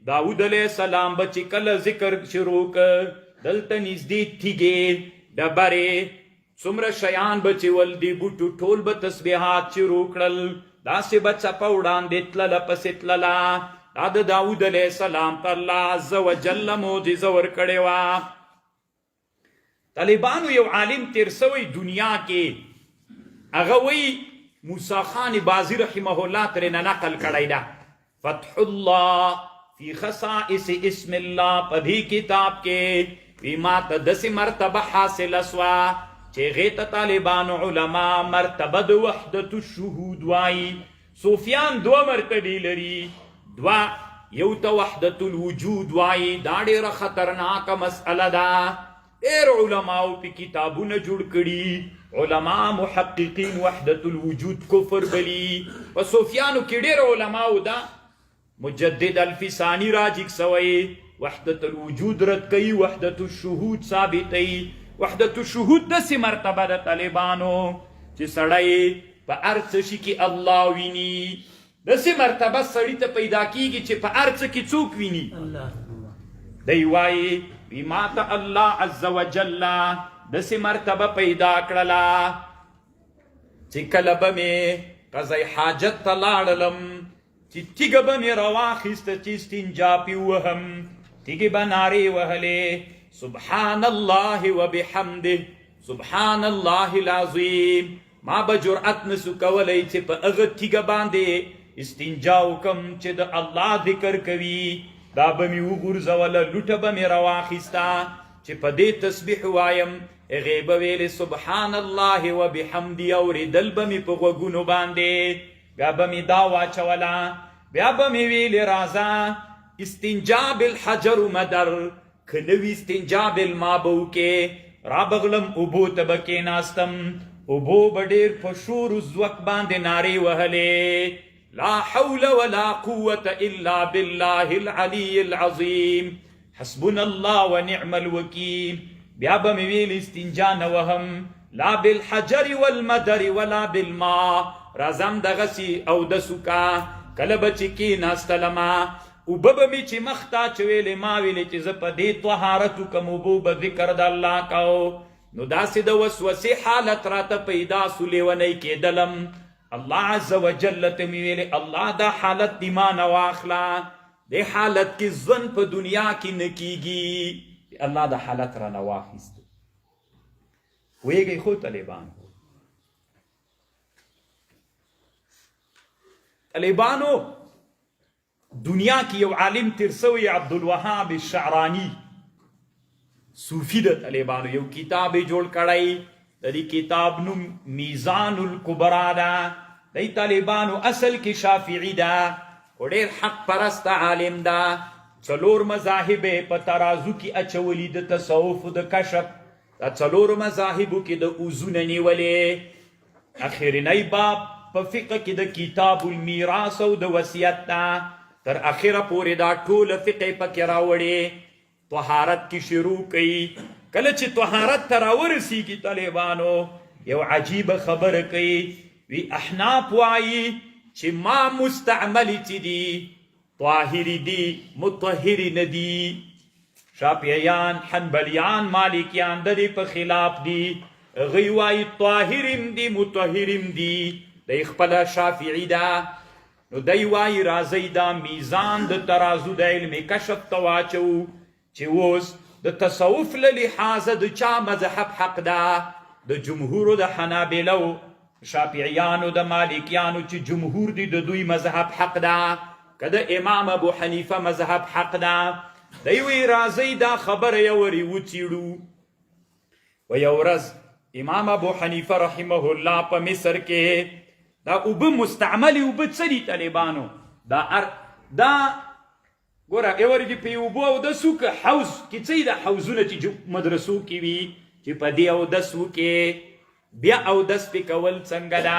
داود علیه السلام به چې کله ذکر شروع که، دلته نږدې تیږې، ډبرې، څومره شیان به چې ول دې بوټو ټول به تسبیحات شروع کړل، داسې به څپه وړاندې تلله پسې تلله. دا د داود علیه السلام ته الله عز وجل معجزه ورکړې وه. طالبانو یو عالم تیر سوی دنیا کې، هغه وی موسی خان بازی رحمه الله ترې نه نقل کړی ده، فتح الله فی خصائص اسم الله، په دې کتاب کې وی ما ته داسې مرتبه حاصله سوه چې هغې ته طالبانو علما مرتبه د وحدت الشهود وایي. صوفیان دوه مرتبې لري، دوه، یو ته وحدت الوجود وایي، دا ډېره خطرناکه مسئله ده، ډېر علماو په کتابونه جوړ کړي، علما محققین وحدت الوجود کفر بلی. په صوفیانو کې ډېر علماو دا مجدد الفسانی راجک سوی وحدت الوجود رد کوي، وحدت الشهود ثابتوي. وحدت الشهود داسې مرتبه ده طالبانو چې سړی په هر څه شي کې الله ویني. داسې مرتبه سړي ته پیدا کیږي چې په هر څه کې څوک ویني؟ الله. دی وایي وی ما ته الله عز وجل داسې مرتبه پیدا کړله چې کله به مې قضای حاجت ته لاړلم، چې تیږه به مې راواخیسته چې استنجا پې ووهم، تیږې به نارې وهلې، سبحان الله وبحمده سبحان الله العظیم. ما به جرأت نسو کولی چې په هغه تیږه باندې استنجا وکم چې د الله ذکر کوي. دا به مې وغورځوله، لوټه به مې راواخیسته چې په دې تسبیح وایم، هغې به ویلې سبحان الله وبحمدی، اورېدل به مې په غوږونو باندې. بیا به مې دا واچوله، بیا به مې ویلې راځه استنجا بالحجر مدر، که نه وي استنجا بالما به وکې. رابغلم اوبو ته به کېناستم، اوبو به ډېر په شور و ځوک باندې نارې وهلې، لا حول ولا قوة الا بالله العلي العظیم، حسبنا الله ونعم الوکیل. بیا به مې ویل استنجا نه وهم، لا بالحجر والمدر ولا بالماء، راځم دغسې اودس وکا. کله به چې کېناستلمه، اوبه به مې چې مخ ته اچویلې، ما ویلې چې زه په دې طهارت وکم، اوبو به ذکر د الله کاو. نو داسې د وسوسې حالت راته پیدا سو، لیونی کېدلم. الله عز وجل ته مې ویلې الله دا حالت دې ما نه واخله، دې حالت کې ژوند په دنیا کې نه کیږي. الله دا حالت رانه واخیست. پوهېږئ خو طالبان، طالبانو دنیا کې یو عالم تیر سوی، عبدالوهاب الشعرانی، صوفي د طالبانو، یو کتاب یې جوړ کړی، د دې کتاب نوم میزان الکبرا ده. د طالبانو اصل کې شافعي ده، خو ډېر حق پرست عالم ده. څلور مذاهب یې په ترازو کې اچولي د تصوف د کشف، دا څلور مذاهبو کې د اوزونه نیولې. اخرنی باب په فقه کې د کتاب المیراث او د وصیت ده، تر اخره پورې دا ټوله فقه پکې راوړې. طهارت کې شروع کوي، کله چې طهارت ته راورسیږي طالبانو یو عجیبه خبره کوي، وی احناف وایي چې ما مستعملې چې دي طاهرې دي، مطهرې نه دي. شافعیان، حنبلیان، مالکیان د دې په خلاف دي، هغوی وایي طاهرم دي مطهرم دي. دی خپله شافعي ده، نو دی وایي راځئ دا میزان د ترازو د علم کشف ته واچوو چې اوس د تصوف له لحاظه د چا مذهب حق ده، د جمهورو د حنابلو، شافعیانو، د مالکیانو چې جمهور دي د دوی مذهب حق ده، که د امام ابو حنیفه مذهب حق ده؟ دی وی راځئ دا خبره یو ورې وڅیړو. و یو ورځ امام ابو حنیفه رحمه الله په مصر کې دا اوبه مستعملې اوبه څه دي طالبانو، دا ار دا ګوره ایور دې په اوبو اودس وکړه، حوض کې څه دا حوضونه چې مدرسو کې وي چې په دې اودس وکې، بیا اودس پې کول څنګه ده؟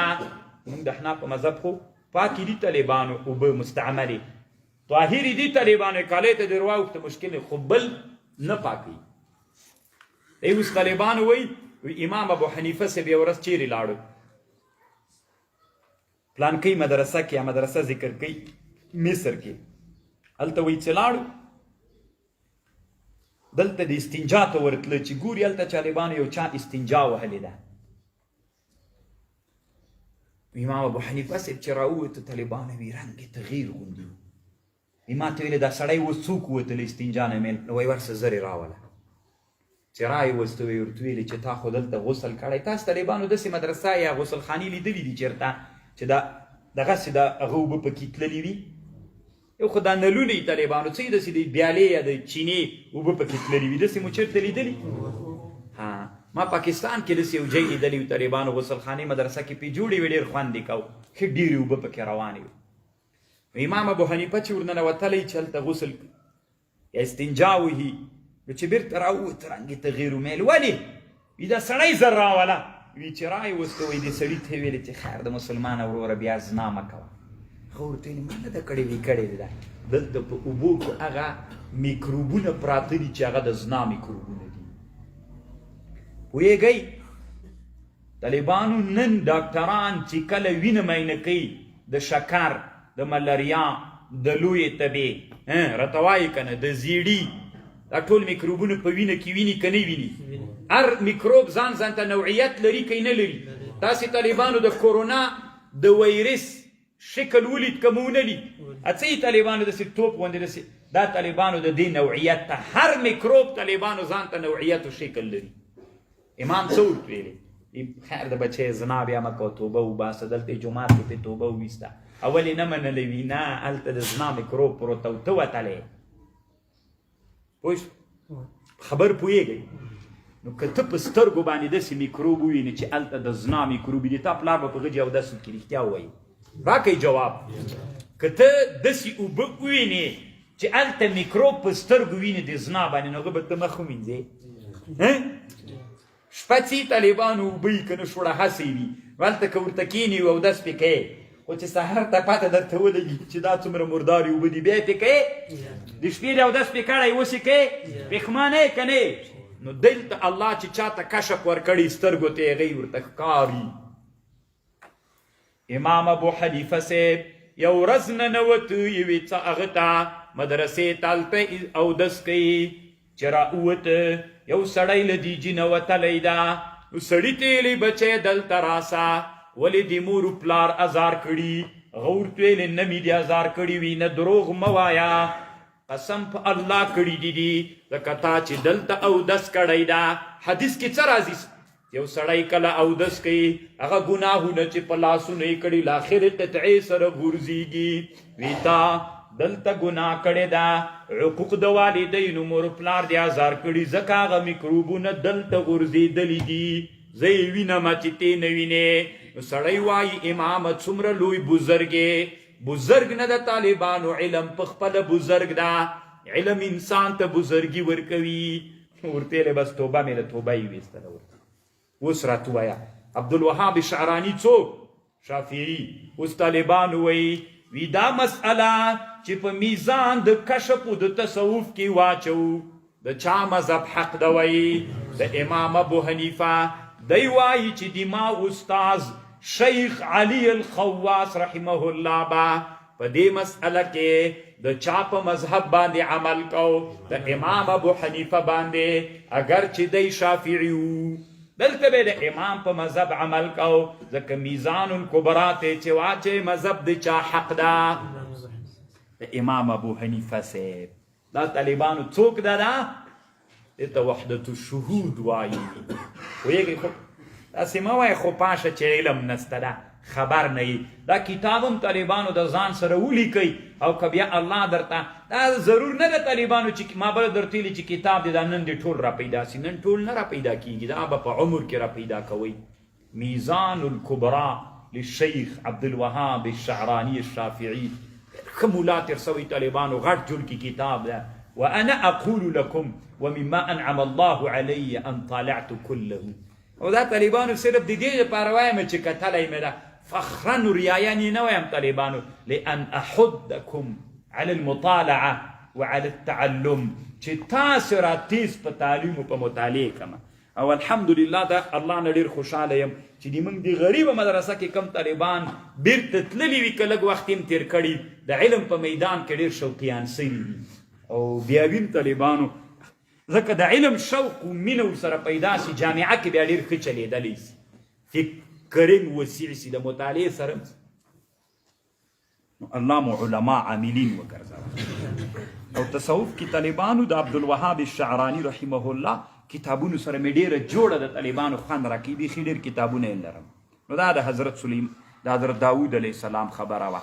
موږ د احناف په مذهب خو پاکې دي طالبانو اوبه مستعملې طاهرې دي طالبانو، کالې ته دې راوښته مشکل نه، خو بل نه پاکوي. دی اوس طالبانو وایي امام ابو حنیفه صاحب یو ورځ چیرې لاړو، پلانکۍ مدرسه کې، مدرسه ذکر کوي مصر کې، هلته وایي چې لاړو دلته د استنجا ته ورتله، چې ګوري هلته طالبانو یو چا استنجا وهلې ده. امام ابو حنیفه صاحب چې راووته، طالبانو وی رنګ یې تغیر غوندي و. ما ته ویلې دا سړی اوس څوک ووته له استنجا نه؟ مې وایي ورسه زر یې راوله. چې را یې وسته، ویې ورته ویلې چې تا خو دلته غسل کړی. تاسو طالبانو داسې مدرسه یا غسلخانې لیدلې دي چېرته چې دا دغسې د هغه اوبه پکې تللې وي؟ یو خو دا نلونه یې طالبانو څه داسې د بیالې یا د چینې اوبه پکې تللې وي، داسې مو چېرته لیدلي؟ ها، ما پاکستان کې داسې یو ځای لیدلی وي طالبانو، غسلخانې مدرسه کې پې جوړې وې، ډېر خوند یې کاوه، ښه ډېرې اوبه پکې روانې وې. امام ابو حنیفه چې ورننوتلی چې هلته غسل یا استنجا وهي، نو چې بېرته راووت رنګ یې تغیر ومیل. ولې؟ وي دا سړی زر راوله. وي چې را یې وسته، وایي دې سړي ته یې ویلې چې خیر د مسلمانه وروره بیا زنا مه کوه. هغه ورته ویلې ما نه ده کړې. وي کړې دې ده، دلته په اوبو کې هغه میکروبونه پراته دي چې هغه د زنا میکروبونه دي. پوهېږئ طالبانو نن ډاکټران چې کله وینه معاینه کوي د شکر، د ملریا، د لویې تبې، راته وایي که نه، د زیړي، دا ټول میکروبونه په وینه کې ویني که نه ویني؟ هر میکروب ځان ځان ته نوعیت لري که نه لري؟ تاسې طالبانو د کورونا د ویروس شکل ولید که مو ونه لید؟ څه یې طالبانو داسې توپ غوندې داسې، دا طالبانو د دې نوعیت ته، هر میکروب طالبانو ځان ته نوعیت او شکل لري. امام څه ورته ویلي؟ خیر د بچی زنا بیا مه کوه، توبه وباسه. دلته جومات کې پرې توبه وویسته. اول یې نه منلې، وي نه، هلته د زنا میکروب پروت او ته وتلی. پوه خبر پوهېږئ؟ نو که ته په سترګو باندې داسې میکروب ووینې چې هلته د زنا میکروب دي، تا پلار به په غږ اودس وکړي؟ رښتیا ووایي، راکړئ جواب. که ته داسې اوبه ووینې چې هلته میکروب په سترګو وینې د زنا باندې، نو هغه به ته مخ ومینځې؟ شپه څي طالبانو اوبه یې که نه شوړه هسې وي، نو هلته که ورته کښېنې او اودس پې کوې، خو چې سهار ته پته درته ولګي چې دا څومره مردارې اوبه دي، بیا یې پې کوې؟ د شپې د اودس پې کړی، اوس یې کوې؟ پښېمانه یې که نه؟ نو دلته الله چې چاته کشف ورکړي سترګو ته، هغه یې ورته ښکاري. امام ابو حنیفه صاحب یو ورځ ننوت یوې څه هغه ته مدرسې ته، هلته اودس کوي، چې را ووت یو سړی له دې جینه وتلی ده. نو سړي ته ویلې بچی دلته راسه، ولې دې مور پلار ازار کړي؟ هغه ورته ویلې نه مې دې ازار کړي. وي نه، دروغ مه وایه، قسم په الله کړي دي دي، ځکه تا چې دلته اودس کړی ده. حدیث کې څه راځي؟ یو سړی کله اودس کوي، هغه ګناهونه چې په لاسونو یې کړي له اخرې قطعې سره غورځېږي. وی تا دلته ګناه کړې ده، عقوق د والدینو، مور پلار دې ازار کړي، ځکه هغه میکروبونه دلته غورځېدلي دي، زه یې وینم چې تې نه وینې. نو سړی وایي امامه څومره لوی بزرګ یې. بزرګ نه د طالبانو، علم په خپله بزرګ ده، علم انسان ته بزرګي ورکوي. ورته ویل بس توبه مې له، توبه یې ویستله ورته. اوس راته ووایه عبدالوهاب شعراني څوک؟ شافعي. اوس طالبان وایي وی دا مسئله چې په میزان د کشف او د تصوف کې واچو، د چا مذهب حق ده؟ وایي د امام ابو حنیفه. دی وایي چې د ما استاذ شیخ علی الخواص رحمه الله با په دې مسئله کې د چا په مذهب باندې عمل کو؟ د امام ابو حنیفه باندې، اگر چې دی شافعي وو، دلته به د امام په مذهب عمل کو، ځکه میزان الکبرا ته چې واچې مذهب د چا حق ده؟ د امام ابو حنیفه صاحب. دا طالبانو څوک ده؟ دا دې ته وحدت الشهود وایي. پوهېږئ؟ خو داسې مه وایه خو پاشه چې علم نسته ده خبر نه یي. دا کتاب هم طالبانو د ځان سره ولیکئ، او که بیا الله درته دا ضرور نه ده طالبانو چې ما بل درته ویلي چې کتاب دې دا نن دې ټول را پیدا سي، نن ټول نه را پیدا کیږي، دا به په عمر کې را پیدا کوئ. ميزان الکبرا للشيخ عبدالوهاب الشعراني الشافعي، ښه مولا تېر سوی طالبانو، غټ جوړ کی کتاب ده. وانا اقول لكم ومما انعم الله علي ان طالعت كله. او دا طالبانو صرف د دې لپاره وایم چې کتلی مې ده، فخرا ریایا نه وایم طالبانو، لان احدكم على المطالعه وعلى التعلم، چې تاسو را تیز په تعلیم او په مطالعه کمه. او الحمدلله دا الله نه ډیر خوشاله یم چې د موږ د غریبه مدرسه کې کم طالبان بیرته تللي وي، که لږ وخت یې تېر کړي، د علم په میدان کې ډېر شوقیان سوي دي او بیا ویم طالبانو، ځکه د علم شوق او مینه ورسره پیدا سي، جامعه کې بیا ډېر ښه چلېدلی سي، فکرین وسیع سي د مطالعې سره. نو الله مو علما عاملین وګرځوه. او تصوف کې طالبانو د عبدالوهاب الشعراني رحمه الله کتابونو سره مې ډېره جوړه د طالبانو خوند راکوي، بیخي ډېر کتابونه یې لرم. نو دا د حضرت سلیم د حضرت داود علیه السلام خبره وه.